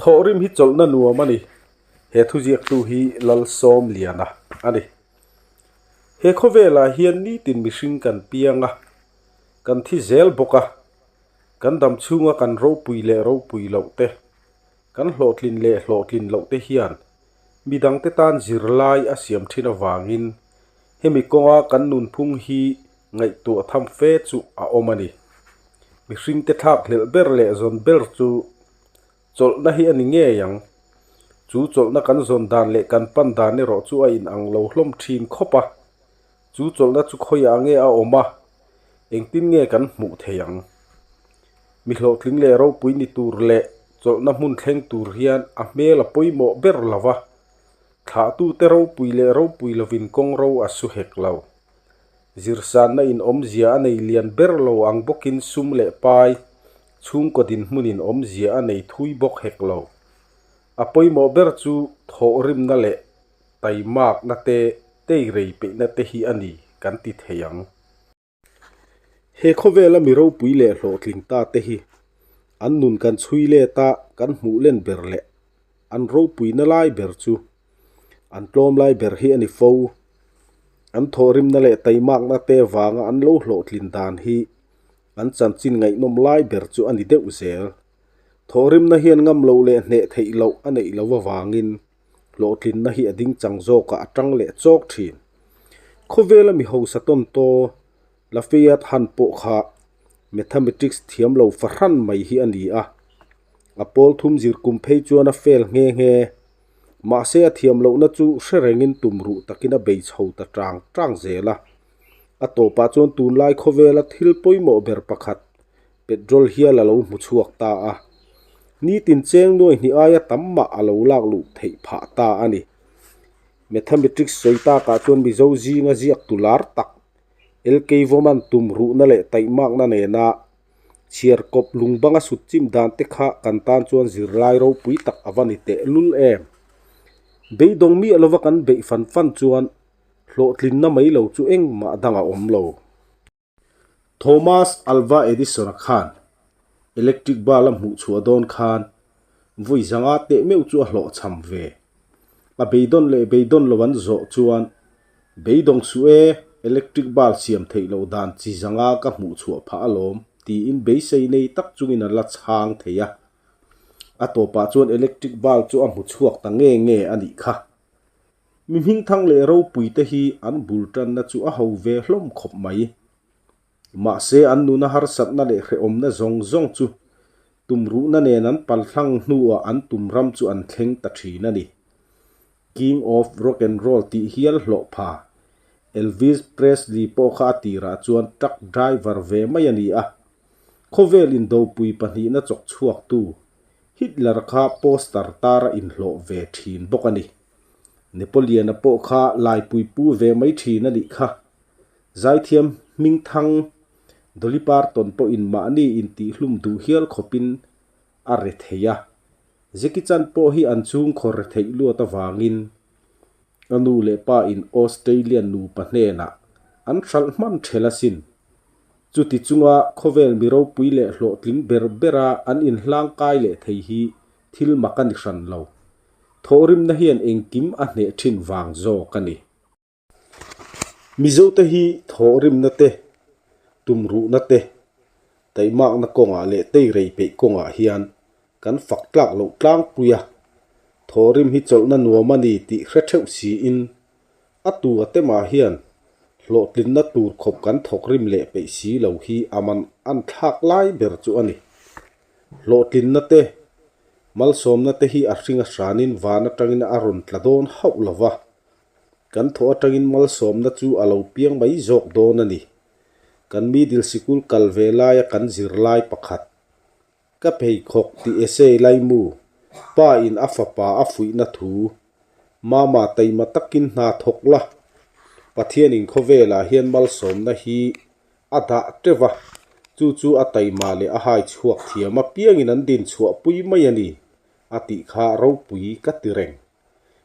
Thawhrim hi chawlhna nuam a ni. He thuziaktu hi Lalsawmliana a ni. He khawvelah hian nitin mihring kan piang a, kan thi zel bawk a. Kan dam chhunga kan ropui leh ropui loh te, kan hlawhtlin leh hlawhtlin loh te hian midangte tan zirlai a siam thin avangin hemi kawnga kan nunphung hi ngaihtuah tham fe chu a awm a ni. Mihringte thlak hlelh ber leh zawn ber chu chawlhna hi a ni ngei ang. Chu chawlhna kan zawn dan leh kan pan dan erawh chu a inang lo hlawm thin khawp a. Chu chawlhna chu khawiah nge a awm a, engtin nge kan hmuh thei ang? Mi hlawhtling leh ropui ni tur leh chawlhna hmun thleng tur hian a hmel a pawimawh ber lo va, thlahtute ropui leh ropui lovin kawng ro a su hek lo. Zirsanna in awmzia a nei lian ber lo ang bawkin sum leh pai, chhungkaw dinhmunin awmzia a nei thui bawk hek lo. A pawimawh ber chu thawhrimna leh taimakna te, teirei peihna te hi a ni kan ti thei ang. He khawvela mi ropui leh hlawhtling ta te hi an nun kan chhui let a, kan hmuh len ber leh an ropuina lai ber chu an tlawm lai ber hi a ni fo. An thawhrimna leh taimakna te vanga an lo hlawhtlin dan hi an chanchin ngaihnawm lai ber chu a ni deuh zel. Thawhrimna hian ngam loh leh hneh theih loh a neih loh avangin hlawhtlinna hi a ding chang zawkah a tang leh chawk thin. Khawvela mi hausa tawn taw Lafayette Han pawh kha Mathematics thiam lo fahran mai hi a ni a. A pawl thum zir kum phei chuan a fail nghe nghe. Mahse a thiam lohna chu hre rengin tum ruh takin a bei chho ta tang tang zel a. A tawpah chuan tunlai khawvela thil pawimawh ber pakhat Petrol hial a lo hmu chhuak ta a, nitin cheng nuai hnih aia tam mah a lo lak luh theih phah ta a ni. Mathematics sawi takah chuan Mizo zinga ziak tu lar tak LK Vawman tum ruhna leh taihmakna nena chhiar kawp lung banga sut chim dan te kha kan tan chuan zirlai ropui tak a va ni teh lul em. Beidawng miah lova kan beih fan fan chuan hlawhtlinna mai lo chu engmah dang a awm lo. Thomas Alva Edison-a khan electric bulb a hmuh chhuah dawn khan vawi zanga teh meuh chu a hlawhchham ve. A beidawn leh beidawn lo an zawh chuan, Beidawng suh e, electric bulb siam theih loh dan chi zanga ka hmuh chhuah phah alawm, tiin beisei nei tak chungin a la chhang thei a. A tawpah chuan electric bulb chu a hmu chhuak ta nge nge a nih kha. Mi hmingthang leh ropuite hi an bul tanna chu a ho ve hlawm khawp mai. Mahse an nuna harsatna leh hrehawmna zawng zawng chu tumruhna nen an palthlang hnuah an tumram chu an thleng ta thin a ni. King of Rock and Roll tih hial hlawh pha Elvis Presley pawh kha a tirah chuan truck driver ve mai a ni a. Khawvel indopui pahnihna chawk chhuaktu Hitler kha poster tar a inhlawh ve thin bawk a ni. Napoleon-a pawh kha laipui pu ve mai thin a nih kha. Zaithiam hmingthang Dolly Parton pawhin mahni intihhlum duh hial khawpin a re thei a. Jackie Chan pawh hi an chhungkhaw re theih luat avangin a nu leh pa in Australian nupa hnenah an hralh hman ṭhel asin. Chuti chunga khawvel mi ropui leh hlawhtling ber bera an inhlangkai leh thei hi thil mak a ni hran lo. Thawhrimna hian engkim a hneh thin vang zawk a ni. Mizote hi thawhrimna te, tumruhna te, taihmakna kawngah leh teirei peih kawngah hian kan fak tlak loh tlangpui a. Thawhrim hi chawlhna nuam a ni tih hre theuh siin a tu a temah hian hlawhtlinna tur khawp kan thawkrim leh peih si lo hi a man an thlak lai ber chu a ni. Hlawhtlinna te, malsawmna te hi a hring a hranin van atangin a rawn tla dawn hauh lo va, kan thawh atangin malsawmna chu a lo piang mai zawk dawn a ni. Kan middle sikul kal ve laia kan zirlai pakhat, Ka pheikhawk tih essay laimu, pa in a fapa a fuihna thu, Mama taima takin hna thawk la, Pathianin khawvelah hian malsawmna hi A dah teuh va, chu chu a taima leh a hai chhuak thiam apiangin an din chhuah pui mai a ni, a tih kha ropui ka ti reng.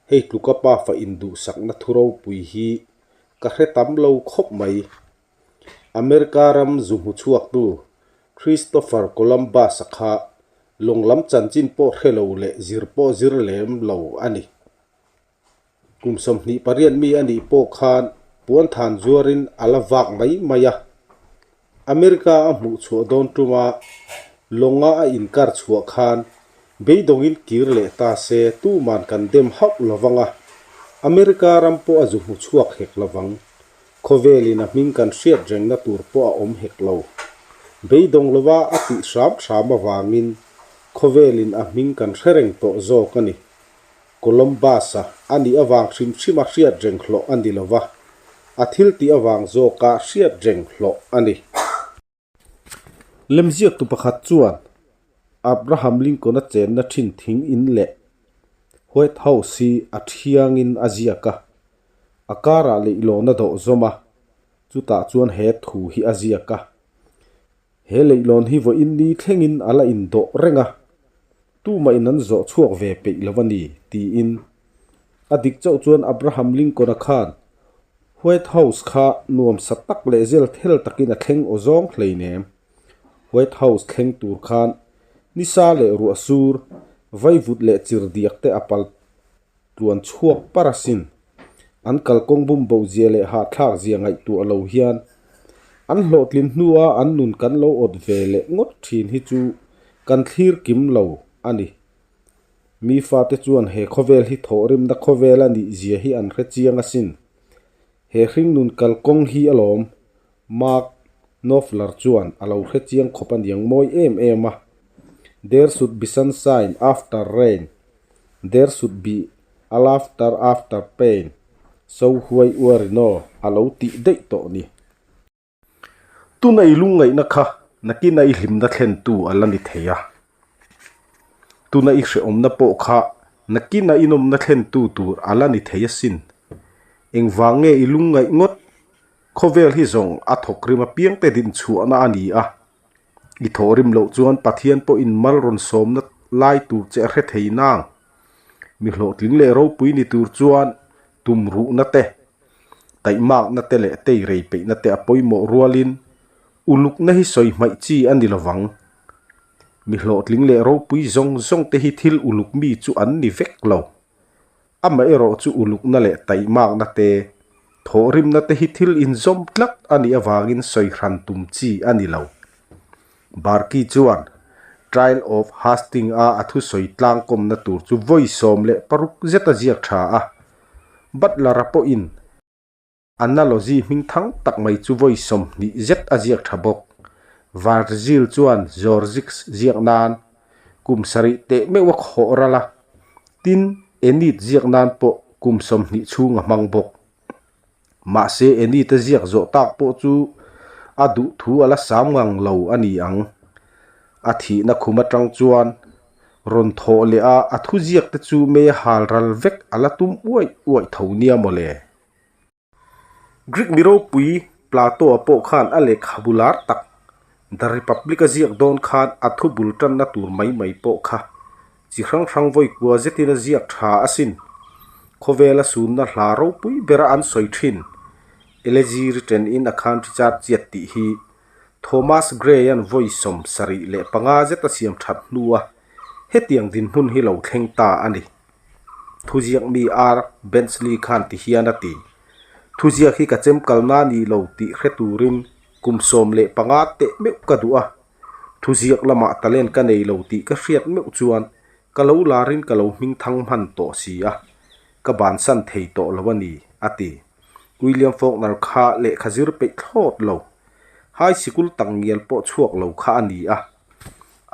Hei tluka pafa induhsakna thu ropui hi ka hre tam lo khawp mai. America ram zu hmu chhuaktu Christopher Columbus-a kha Lawng lam chanchin pawh hre lo leh zir pawh zir lem lo a ni. Kum 28 mi a nih pawh khan puanthan zuarin a la vak mai mai a. America a hmuh chhuah dawn tuma lawnga a inkar chhuah khan beidawngin kir leh ta se tuman kan dem hauh lovang a, America ram pawh a zu hmu chhuak hek lovang. Khawvelin a hming kan hriat rengna tur pawh a awm hek lo. Beidawng lova a tih hram hram avangin khawvelin a hming kan hre reng tawh zawk a ni. Columbus-a a nih avang hrim hrima hriat reng hlawh a ni lova, a thil tih avang zawka hriat reng hlawh a ni. Lemziaktu pakhat chuan Abraham Lincoln-a chenna thin thing in leh White House hi a thiangin a ziak a, a karah leihlawn a dawh zawm a, chutah chuan he thu hi a ziak a. He leihlawn hi vawiin ni thlengin a la indawh reng a, tumah in an zawh chhuak ve peih lo a ni, tiin. A dik chauh chuan Abraham Lincoln-a khan White House kha nuamsa tak leh zel thel takin a thleng aw zawng hleinem. White House thleng tur khan nisa leh ruah sur, vaivut leh chirdiak te a pal tluan chhuak par asin. An kalkawng bum bo zia leh hahthlak zia ngaihtuah lo hian an hlawhtlin hnua an nun kan lo awt ve leh ngawt thin hi chu kan thlir kim lo a ni. Mi fate chuan he khawvel hi thawhrimna khawvel a nih zia hi an hre chiang asin. He hringnun kalkawng hi alawm Mark Knopfler chuan a lo hre chiang khawp a niang mawi em em a, There should be sunshine after rain, there should be a laughter after pain, so huai uarino a lo tih daih tawh ni. Tuna i lungngaihna kha nakina i hlimna thlentu a la ni thei a, tuna i hrehawmna pawh kha nakina i nawmna thlentu tur a la ni thei asin. Engvang nge i lungngaih ngawt? Khawvel hi zawng a thawkrim apiangte dinchhuahna a ni a, i thawhrim loh chuan Pathian pawhin mal rawn sawmna lai tur che a hre thei nang. Mi hlawhtling leh ropui ni tur chuan tumruhna te, taihmakna te leh teirei peihna te a pawimawh rualin ulukna hi sawi hmaih chi a ni lovang. Mi hlawhtling leh ropui zawng zawng te hi thil uluk mi chu an ni vek lo. Amaherawh chu ulukna leh taihmakna te, thawhrimna te hi thil inzawm tlat a nih avangin sawi hran tum chi a ni lo. Barkey chuan Trial of Hastings-a a thusawi tlangkawmna tur chu vawi 16 zet a ziak tha a, Butler-a pawhin Analogy hming thang tak mai chu vawi 20 zet a ziak tha bawk. Virgil chuan Georgics ziak nan kum sarih teh meuh a khawh ral a, tin Enid ziak nan pawh kum 20 chhung a hmang bawk. Mahse Enid a ziak zawh tak pawh chu a duh thu a la sam ngang lo a ni ang. A thihna khum atang chuan rawn thawh leh a, a thuziak te chu mei a hal ral vek a la tum uaih uaih tho nia mawle. Greek mi ropui Plato-a pawh khan a lehkhabu lar tak The Republic a ziak dawn khan a thu bul tanna tur mai mai pawh kha chi hrang hrang vawi kua zetin a ziak tha asin. Khawvela sunna hla ropui bera an sawi thin Elegy written in a country churchyard tih hi Thomas Gray-a'n vawi 75 zet a siam that hnua hetiang dinhmun hi lo thleng ta a ni. Thuziak mi R. Bensley khan ti hian a ti, Thuziak hi ka chem kalna ni lo tih hre turin kum 15 teh meuh ka duh a, thuziak lamah talent ka nei lo tih ka hriat meuh chuan ka lo larin ka lo hming thang hman tawh si a, ka bansan thei tawh lo a ni, a ti. William Faulkner kha lehkha zir peih thlawt lo, high sikul tak ngial pawh chhuak lo kha a ni a.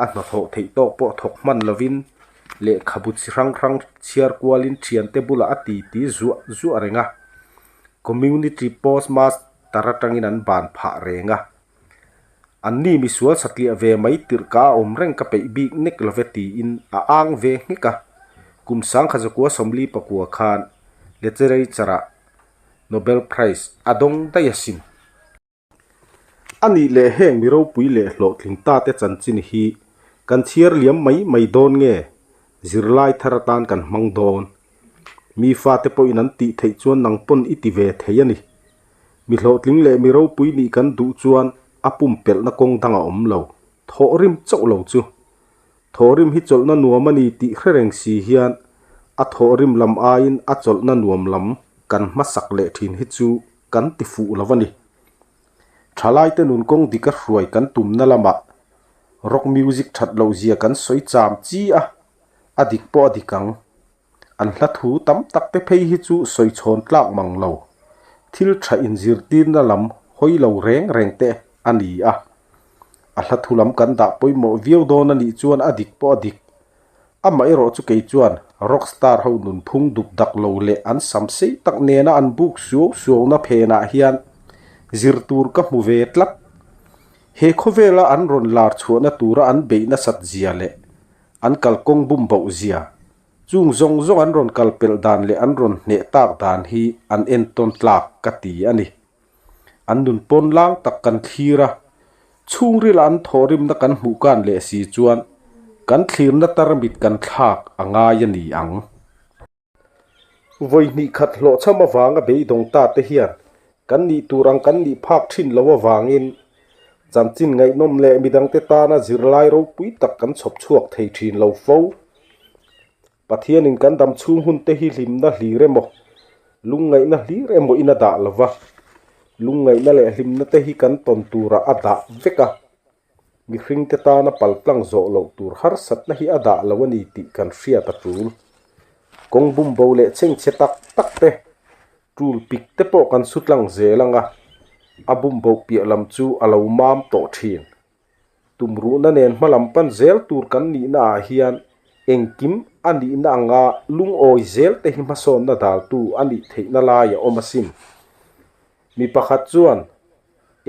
A hnathawh theih tawk pawh thawk hman lovin lehkhabu chi hrang hrang chhiar kualin thiante bulah a ti ti zuah zuah reng a. Community Postmaster atangin an ban phah reng a. Anni misual satliah ve mai tirh ka a awm reng ka peih bik nek love tiin a ang ve nghek a. Kum 1949 khan Literature-ah Nobel Prize a dawng daih asin. A nih leh heng mi ropui leh hlawhtling ta te chanchin hi kan chhiar liam mai mai dawn nge zirlai thar atan kan hmang dawn? Mi fate pawhin an tih theih chuan nang pawn i ti ve thei a ni. Mi hlawhtling leh mi ropui nih kan duh chuan a pumpelhna kawng dang a awm lo, thawhrim chauh lo chu. Thawhrim hi chawlhna nuam a ni tih hre reng si hian a thawhrim lam aiin a chawlhna nuam lam kan hmasak leh thin hi chu kan ti fuh lo a ni. Thalaite nun kawng dika hruai kan tumna lamah rock music that loh zia kan sawi cham chi a, a dik pawh a dik ang. An hla thu tam tak te phei hi chu sawi chhawn tlak mang lo, thil tha inzirtirna lam hawi lo reng reng te a ni a. A hla thu lam kan dah pawimawh viau dawn a nih chuan a dik pawh a dik. Amaherawh chu kei chuan rock star ho nunphung dup dak lo leh an sam sei tak nena an buk suau suauna phenah hian zir tur ka hmu ve tlat. He khawvela an rawn lar chhuahna tura an beih nasat zia leh an kalkawng bum boh zia, chung zawng zawng an rawn kal pelh dan leh an rawn hneh tak dan hi an entawn tlak ka ti a ni. An nun pawn lang tak kan thlir a, chhungrila an thawhrimna kan hmuh kan leh si chuan kan thlirna tarmit kan thlak a ngai a ni ang. Vawi hnih khat hlawhchham avanga beidawng ta te hian kan nih tur ang kan nih phak thin lo avangin chanchin ngaihnawm leh midangte tana zirlai ropui tak kan chhawp chhuak thei thin lo fo. Pathianin kan dam chhung hun te hi hlimna hlir emaw, lungngaihna hlir emaw in a dah lo va, lungngaihna leh hlimna te hi kan tawn turah a dah vek a, mihringte tana paltlang zawh loh tur harsatna hi a dah lo a ni tih kan hriat a tul. Kawng bumbo leh chhengchhe tak tak te, tul pik te pawh kan su tlang zel ang a, a bumbo piah lam chu a lo mam tawh thin. Tumruhna nen hmalam pan zel tur kan nihna ah hian engkim a nihna anga lungawi zel te hi hmasawnna daltu a nih theihna lai a awm asin. Mi pakhat chuan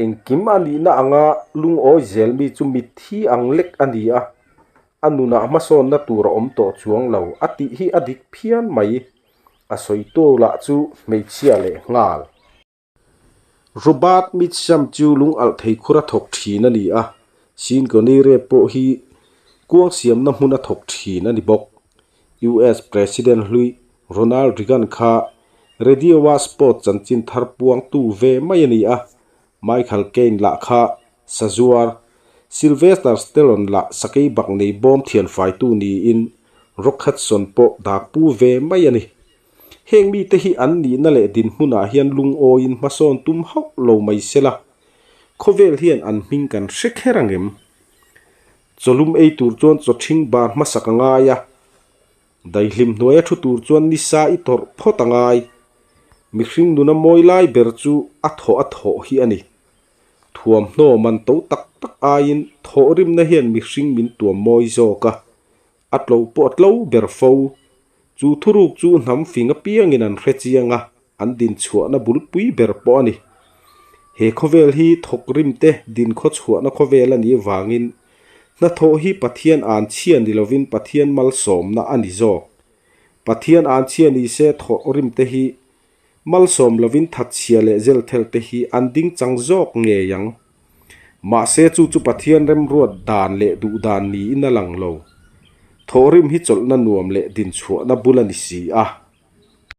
engkim a nihna anga lungawi zel mi chu mitthi ang lek a ni a, a nunah hmasawnna tur a awm tawh chuang lo a tih hi a dik phian mai, a sawitu lah chu hmeichhia leh nghal. Robert Mitchum chu lung alh thei khur a thawk thin a ni a, Sean Connery pawh hi kuang siamna hmun a thawk thin a ni bawk. US President hlui Ronald Reagan kha radio-a sport chanchin thar puangtu ve mai a ni a, Michael Caine lah kha sazuar, Sylvester Stallone lah sakei bak nei bawm thianfaitu niin Rock Hudson pawh dakpu ve mai a ni. Heng mite hi an nihna leh dinhmunah hian lungawiin hmasawn tum hauh lo mai sela, khawvel hian an hming kan hre kher ang em? Chawlum ei tur chuan chaw ṭhing bar hmasak a ngai a, daihlim hnuaia thu tur chuan nisa i tawrh phawt a ngai. Mihring nuna mawi lai ber chu a thawh a thawh hi a ni. Thuamhnaw man to tak tak aiin thawhrimna hian mihring min tuam mawi zawk a, A tlo pawh a tlo ber fo. Chu thuruk chu hnam fing apiangin an hre chiang a, an dinchhuahna bulpui ber pawh a ni. He khawvel hi thawkrim te dinkhaw chhuahna khawvel a nih avangin hnathawh hi Pathian anchhia ni lovin Pathian malsawmna a ni zawk. Pathian anchhia ni se thawhrim te hi malsawm lovin thatchhia leh zelthel te hi an dingchang zawk ngei ang. Mahse chu chu Pathian remruat dan leh duh dan niin a lang lo. Thawhrim hi chawlhna nuam leh dinchhuahna bul a ni si a.